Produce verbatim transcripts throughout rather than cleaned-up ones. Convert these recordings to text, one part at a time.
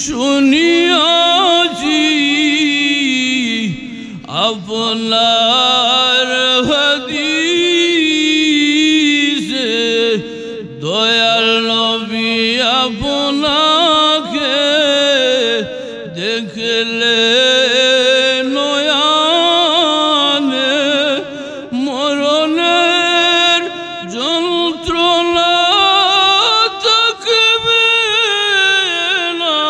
শুনিয়াছি আপনার হাদিসে, দয়াল নবী আপনাকে দেখলে নয়ানে মরণের যন্ত্রণা থাকবে না।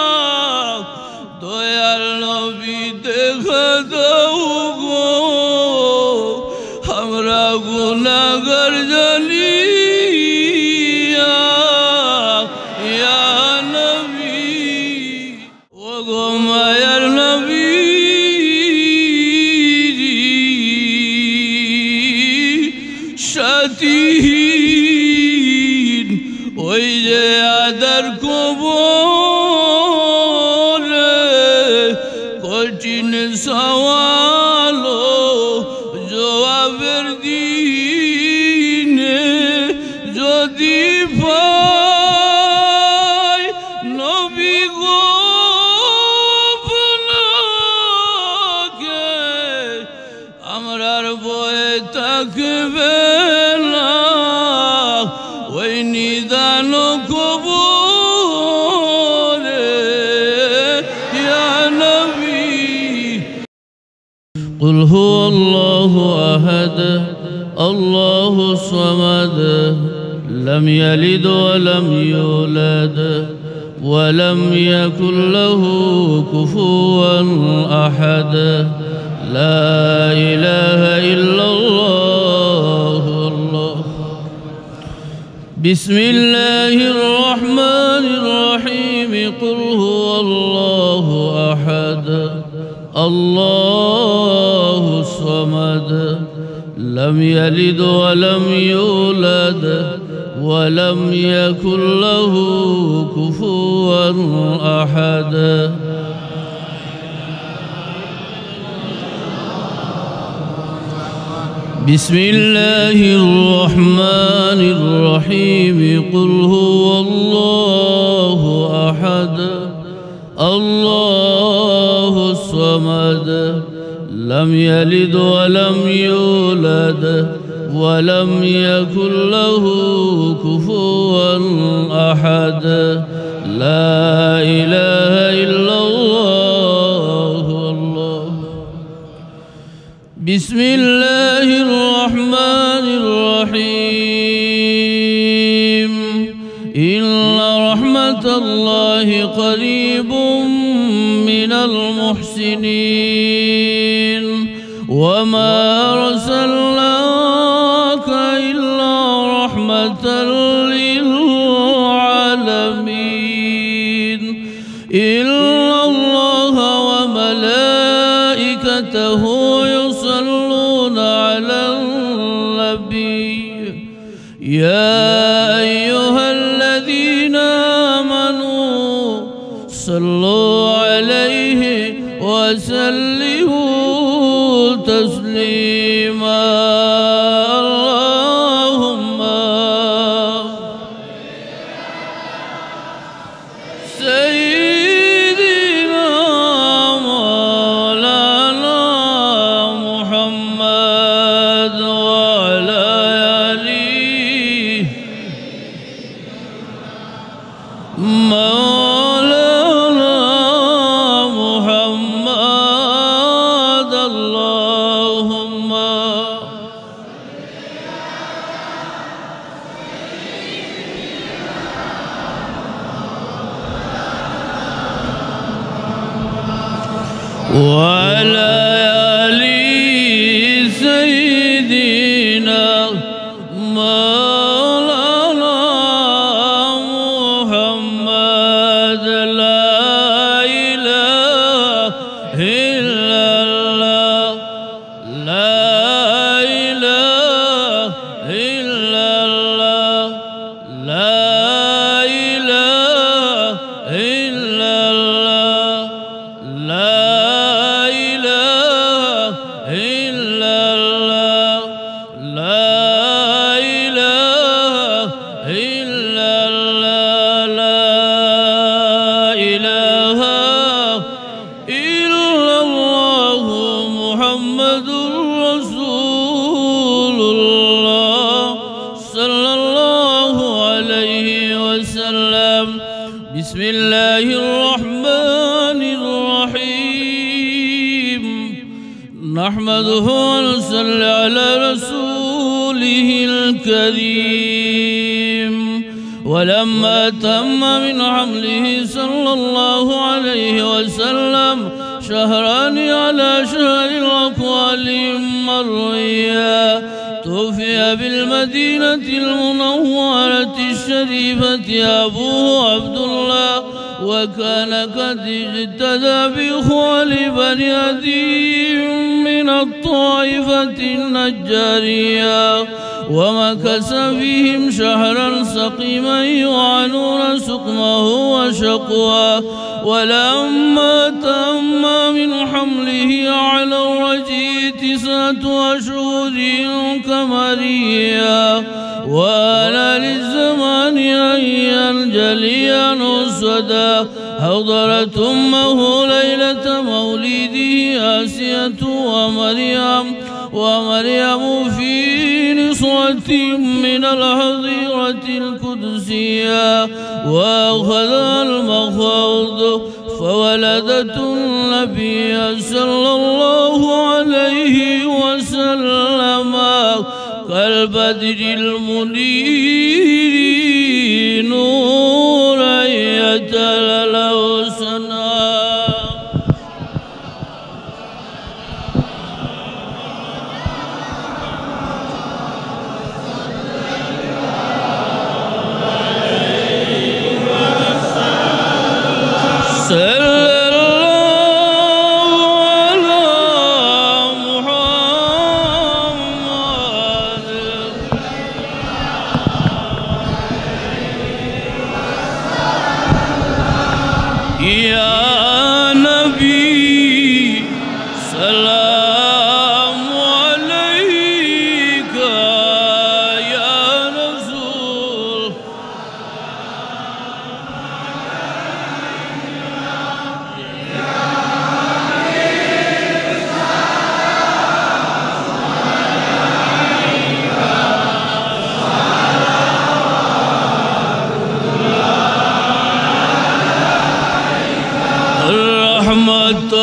দয়াল নবী দেখা দাও গো, আমরা গুনাহগার জানিয়া, ইয়া নবী। ও গো মায়ার নবী, সাথীহীন ওই যে আদার কবরে, কঠিন সওয়াল ও জবাবের দিনে যদি পাই নবী গো আপনাকে, আমরার ভয় থাকবে না ওই নিদান কবরে, ইয়া নবী। قل هو الله أحد، الله الصمد، لم يلد ولم يولد، ولم يكن له كفوا أحد. لا إله إلا الله. الله. بسم الله الرحمن الرحيم. قل هو الله أحد، الله الصمد، لم يلد ولم يولد، ولم يكن له كفوا أحد. بسم الله الرحمن الرحيم. قل هو الله أحد، الله الصمد، لم يلد ولم يولد، ولم يكن له كفوا أحد. لا إله إلا الله. الله. بسم الله الرحمن الرحيم. إن رحمة الله قريب من المحسنين. وما أرسلناك إلا رحمة للعالمين. إن الله وملائكته يصلون على النبي. يا أيها الذين آمنوا صلوا عليه وسلموا تسليما. اللهم سيدنا مولانا محمد وعلى آله. مولانا محمد، اللهم وعلى آل سيدنا مولانا محمد. لا إله إلا الله. لا إله إلا الله. لا إله إلا الله. لا الرحمن الرحيم. نحمده ونصلي على رسوله الكريم. ولما تم من حمله صلى الله عليه وسلم شهران على شهر الأقوال مروية، توفي بالمدينة المنورة الشريفة أبوه عبد الله، وكان قد اجتدى بإخوان بني عدي من الطائفة النجارية، ومكث فيهم شهرا سقيما يعانون سقمه وشقواه. ولما تم من حمله على الرجي تسعة أشهر قمرية، وآن للزمان أن ينجلي عنه الصدى. حضرت أمه ليلة مولده آسية ومريم، ومريم في نصرة من الحظيرة القدسية، وأخذها المخاض فولدت النبي صلى الله عليه وسلم كالبدر المنير نورا يتلألأ سنا. صلى الله على محمد. يا نبي سلام عليك يا رسول. رحمت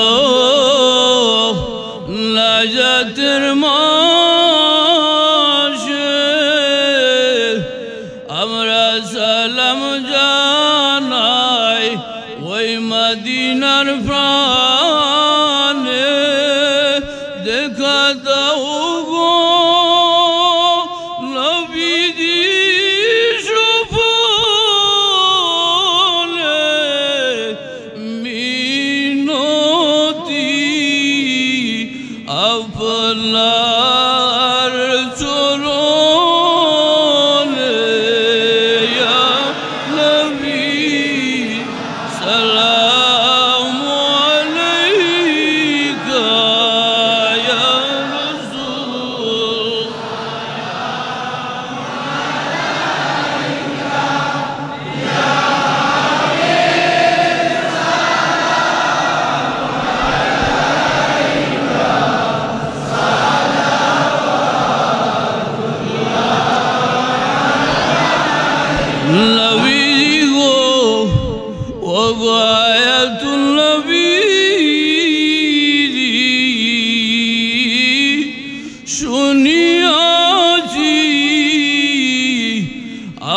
نجاتর মাসে আমরা সালাম জানাই ওই মদিনার প্রাণে। দেখা দাও গো নবীজি স্বপনে মিনতি আপনার চরণে, ইয়া নবী, সালাম আলাইকা, ইয়া রাসূল। নবীজি গো, ও গো আয়াতুন নবীজি, শুনিয়াছি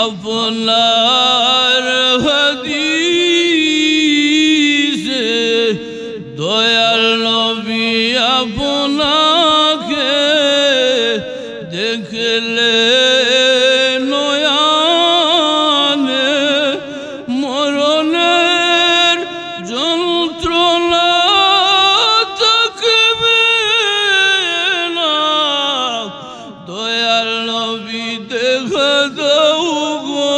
আপনার হাদিসে, দয়াল নবী আপনাকে দেখলে নয়ানে মরণের যন্ত্রণা থাকবে না। দয়াল নবী দেখা দাও গো,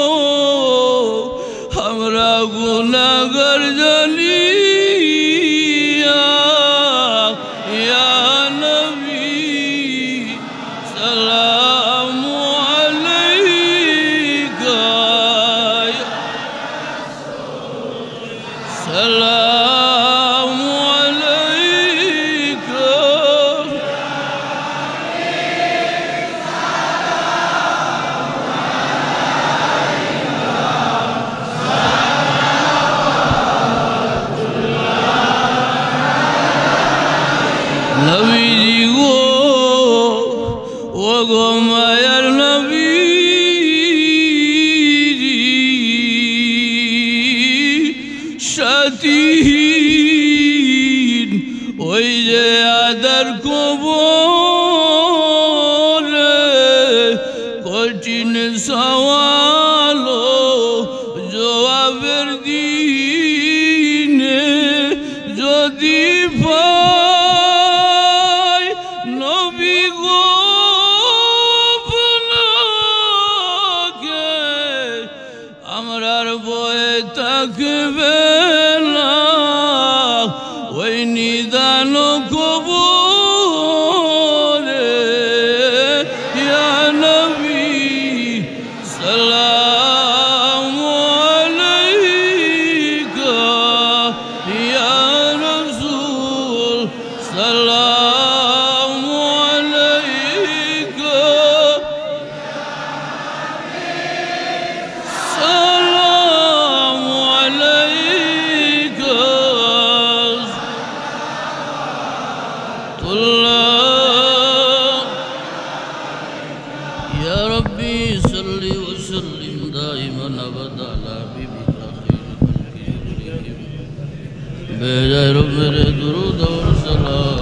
আমরা গুনাহগার জানিয়া, ইয়া নবী, সালামু আলাইকা। সালামু আলাইকা। দিন, ওই যে আদার কবরে কঠিন সওয়াল ও জবাবের দিনে যদি পাই নবী গো আপনাকে, আমরার ভয় থাকবে না ওই নিদান কবরে। ইয়া নবী, সালাম আলাইকা, ইয়া রাসূল, সালাম আলাইকা। السلام عليك ورحمة الله. يا ربي صل وسلم دائما أبدا على حبيبك خير خلقه كلهم. بجاہ رب میرے درود اور سلام۔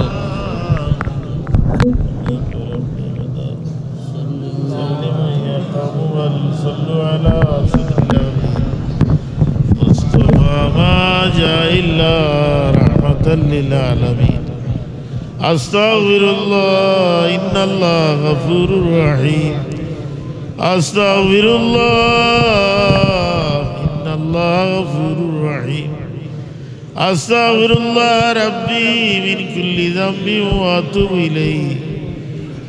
صلوا على سيدنا مصطفى ما جاء إلا رحمة للعالمين۔ أستغفر الله، إن الله غفور رحيم۔ أستغفر الله، إن الله غفور رحيم۔ أستغفر الله ربي من كل ذنب وأتوب إليه،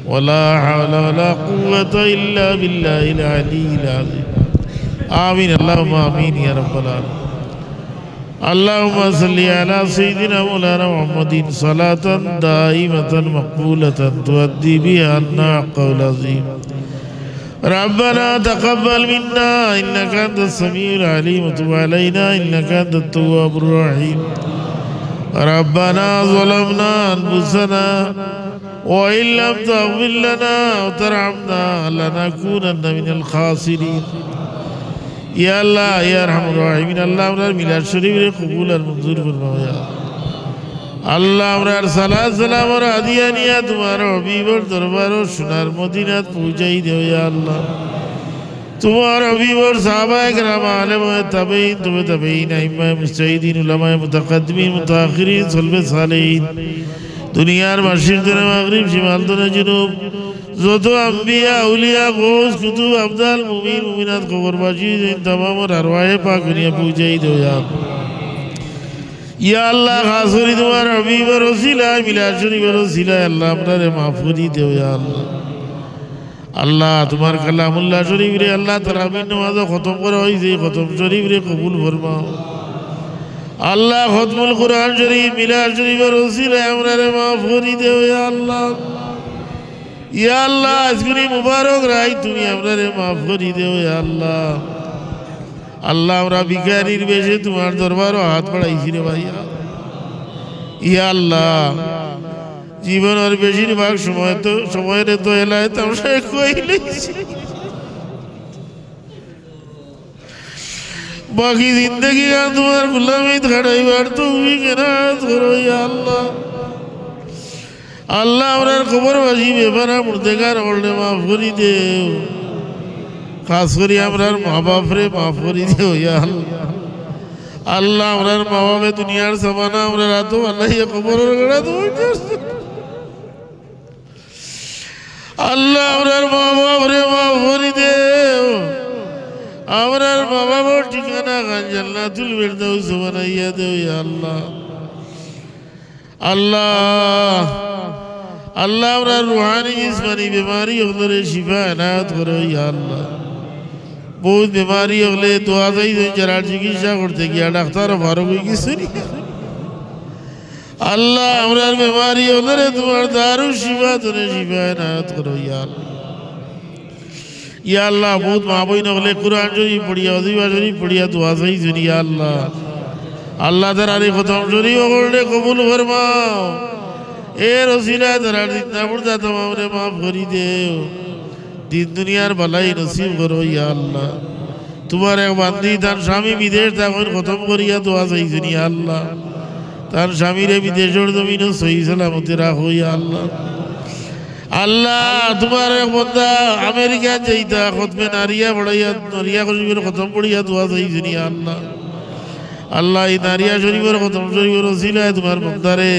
ولا حول ولا قوة إلا بالله العلي العظيم۔ آمين، اللهم آمين يا رب العالمين۔ اللهم صل على سيدنا مولانا محمد صلاة دائمة مقبولة تؤدي بها عنا حقه العظيم۔ ربنا تقبل منا إنك أنت السميع العليم وتب علينا إنك أنت التواب الرحيم. ربنا ظلمنا أنفسنا وإن لم تغفر لنا وترحمنا لنكونن من الخاسرين। ইয়া আল্লাহ, ইয়া আরহামার রাহিমিন, আল্লাহ, আমরার মিলাদ শরীফরে কবুল আর মঞ্জুর ফরমাও, ইয়া আল্লাহ। আল্লাহ, আমরার সালাত সালাম আর হাদিয়া নিয়া তুমার হাবিবর দরবারো সোনার মদিনাত পৌঁছাই দেও, ইয়া আল্লাহ। তুমার হাবিবর সাহাবায়ে কেরাম, আলেম ওয়া তাবেঈন, তবে তাবেঈন, আইম্মায়ে মুজতাহিদিন, উলামায়ে মুতাকাদ্দিমিন, মুতাআখিরিন, সলফে সালেহিন, দুনিয়ার মাশরিক তনে মাগরিব, শিমাল তনে জুনুব, যত আম্বিয়া, আউলিয়া, গৌস, কুতুব, আবদাল, মুমিন, মুমিনাত, কবরবাসী, তামামর আরওয়াহে পাক নিয়া পৌঁছাই দেও, ইয়া আল্লাহ। ইয়া আল্লাহ, খাস করি তুমার হাবিবর উসিলায়, মিলাদ শরীফর উসিলায়, আল্লাহ, আমরারে মাফ করি দেও, ইয়া আল্লাহ। আল্লাহ, তুমার কালামুল্লাহ শরীফরে, আল্লাহ, তারাবির নামাজো খতম করা অইছে, খতম শরীফরে কবুল ফরমাও। আল্লাহ, খতমুল কোরআন শরীফ, মিলাদ শরীফর উসিলায় আমরারে মাফ করি দেও, ইয়া আল্লাহ। ইয়া আল্লাহ, আজকুর ই মুবারক রাইত তুমি আমরারে মাফ করি দেও, ইয়া আল্লাহ। আল্লাহ, আমরা ভিখারির বেশে তুমার দরবারো হাত বাড়াইছি রে ভাই। ইয়া আল্লাহ, জীবনর বেশিরভাগ সময় তো, সময়রে তো এলায় তামশায় খুয়াই লইছি। বাকি জিন্দেগিখান তুমার গুলামিত খাটাইবার তৌফিক এনায়েত করো, ইয়া আল্লাহ। আল্লাহ, আমরার কবরবাসী বেপানা মুর্দেগান অকলরে মাফ করি দেও। খাস করি আমরার মা-বাফরে মাফ করি দেও, ইয়া আল্লাহ। আল্লাহ, আমরার মা-বাফে দুনিয়ার সামানা আমরার আতো ফালাইয়া কবরর গাড়াত বইছে। আল্লাহ, আমরার মা-বাফরে মাফ করি দেও। আমরার মা-বাফর ঠিকানাখান জান্নাতুল ফেরদাউস বানাইয়া দেও, ইয়া আল্লাহ। আল্লাহ, আল্লাহ, আমরার রুহানি জিসমানি বেমারি অকলরে শিফা এনায়েত করো, ইয়া আল্লাহ। বউত বেমারি অকলে দোয়া চাইছইন, যারার চিকিৎসা করতে গিয়া ডাক্তারও ফারুক অইগেছইন। আল্লাহ, আমরার বেমারি অকলরে তুমার দারুশ শিফা তনে শিফা এনায়েত করো, ইয়া আল্লাহ। ইয়া আল্লাহ, বউত মা-বইন অকলে কোরআন শরীফ পড়িয়া, ওজিফা শরীফ পড়িয়া দোয়া চাইছইন, ইয়া আল্লাহ। আল্লাহ, তারার ই খতম শরীফ অকলরে কবুল ফরমাও। এর উসিলায় তারার জিন্দা মুর্দা তামামরে মাফ করি দেও। দিন দুনিয়ার ভালাই নসিব করো, ইয়া আল্লাহ। তুমার এক বান্দি তান স্বামী বিদেশ থাকইন, খতম করিয়া দোয়া চাইছইন, ইয়া আল্লাহ, তান স্বামীরে বিদেশর জমিনো সহি সালামতে রাখো, ইয়া আল্লাহ। আল্লাহ, তুমার এক বন্দা আমেরিকা যাইতা, খতমে নারিয়া পড়াইয়া, নারিয়া শরীফর খতম পড়িয়া দোয়া চাইছইন, ইয়া আল্লাহ। আল্লাহ, ই নারিয়া শরীফর খতম শরীফর উসিলায় তুমার বন্দারে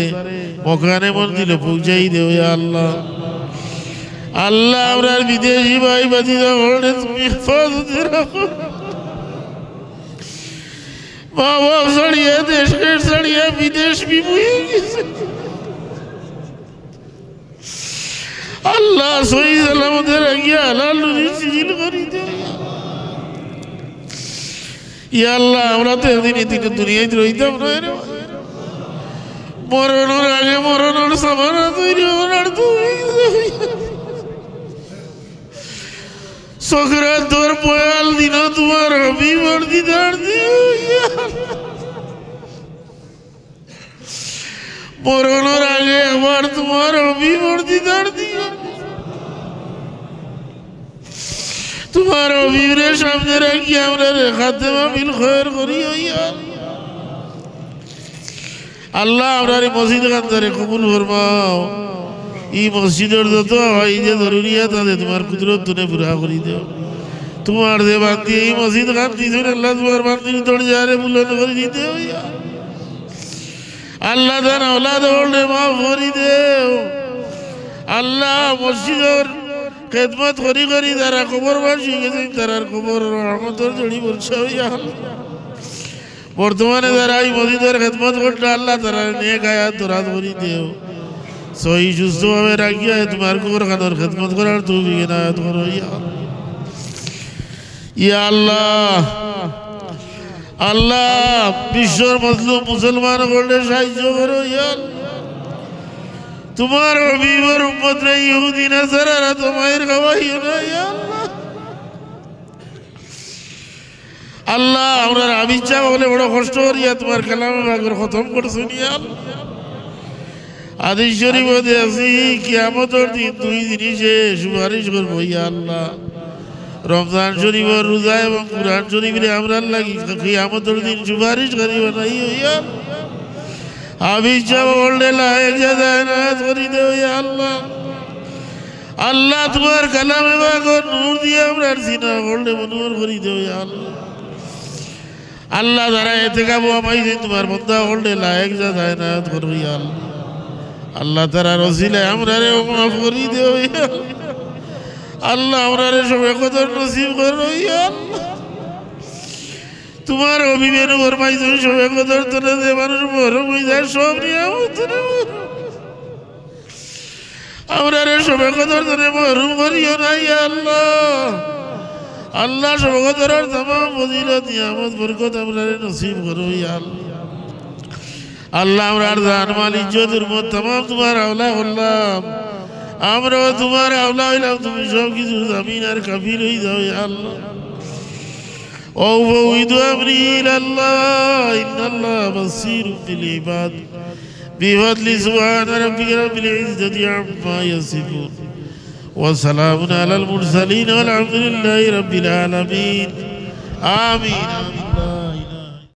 মকানে মঞ্জিলো পৌঁছাই দেও, ইয়া আল্লাহ। আল্লাহ, আমরার বিদেশি ভাই ভাতিজা অকলরে তুমি হেফাজতে রাখো। মা বাপ ছাড়িয়া, দেশ ঘর ছাড়িয়া বিদেশ বিমুখী অই গেছে। আল্লাহ, সহি সালামতে রাখিয়া হালাল রুজি সিজিল করি দেও। ইয়া আল্লাহ, আমরা তো একদিন ই দুনিয়াত রইতাম নায় রে। মরণর আগে মরণর সামানা তৈরি অওয়ার তুমি। সকরাতর পয়াল দিনো তুমার হাবিবর দিদার দিও, ইয়া আল্লাহ। মরণর আগে একবার তুমার হাবিবর দিদার দিও। তুমার হাবিবরে সামনে রাখি আমরারে খাতেমা বিল খয়ের করিও, ইয়া আল্লাহ। আল্লাহ, আমরার ই মসজিদ খানরে কবুল ফরমাও। ই মসজিদর যত হাওয়াইজে জরুরিয়াত আছে তুমার কুদরত থনে পুরা করি দেও। তুমার যে বান্দি ই মসজিদ খান দিছইন, আল্লাহ, তুমার বান্দির দরজারে বুলন্দ করি দেও, ইয়া আল্লাহ। আল্লাহ, তান আওলাদ অকলরে মাফ করি দেও। আল্লাহ, মসজিদর খেদমত করি করি যারা কবরবাসী অই গেছইন, তারার কবরো রহমতর ঝড়ি বর্ষাও, ইয়া আল্লাহ। বর্তমানে যারা ই মসজিদর খেদমত কররা, আল্লাহ, তারার নেক হায়াত দরাজ করি দেও। সহি সুস্থভাবে রাখিয়া তুমার কবর খানর খেদমত করার তৌফিক এনায়েত করো, ইয়া আল্লাহ। ইয়া আল্লাহ, আল্লাহ, বিশ্বর মজলুম মুসলমান অকলরে সাহায্য করো, ইয়া আল্লাহ। তুমার হাবিবর উম্মতরে ইহুদি নাসারার আতো মাইর খাওয়াইও না, ইয়া আল্লাহ। আল্লাহ, আমরার হাফিজ সাব অকলে বড় কষ্ট করিয়া তুমার কালামে পাকর খতম করছইন, ইয়া আল্লাহ। হাদিস শরীফো দেখছি, কিয়ামতর দিন দুই জিনিসে সুপারিশ করবো, ইয়া আল্লাহ। রমজান শরীফর রোজা এবং কুরআন শরীফরে আমরার লাগি কিয়ামতর দিন সুপারিশকারী বানাইও, ইয়া আল্লাহ। হাফিজ সাব অকলরে লায়েক জাযা এনায়েত করি দেও, ইয়া আল্লাহ। আল্লাহ, তুমার কালামে পাকর নূর দিয়া আমরার সিনা অকলরে মুনওয়ার করি দেও, ইয়া আল্লাহ। আল্লাহ, যারা এতেকাফো হামাইছইন, তুমার বন্দা অকলরে লায়েক জাযা এনায়েত করো, ইয়া আল্লাহ। আল্লাহ, তারার উসিলায় আমরারেও মাফ করি দেও, ইয়া আল্লাহ। আল্লাহ, আমরারে শবে কদর নসিব করো, ইয়া আল্লাহ। তুমার হাবিবে নু ফরমাইছইন, শবে কদর থনে যে মানুষ মহরুম অই যায়, সব নিয়ামত থনে মহরুম। আমরারে শবে কদর থনে মহরুম করিও না, ইয়া আল্লাহ। আল্লাহ, শবে কদরর তামাম ফজিলত, নিয়ামত, বরকত আমরারে নসিব করো, ইয়া আল্লাহ। আল্লাহ, আমরার জান, মাল, ইজ্জত, হুরমত তামাম তুমার হাওলা করলাম। আমরাও তুমার হাওলা অইলাম, তুমি সব কিছুর জামিন আর কাফিল অই যাও, ইয়া আল্লাহ। وأفوض أمري إلى الله، إن الله بصير بالعباد. بفضل سبحان ربك رب العزة عما يصفون. وسلام على المرسلين والحمد لله رب العالمين. آمين.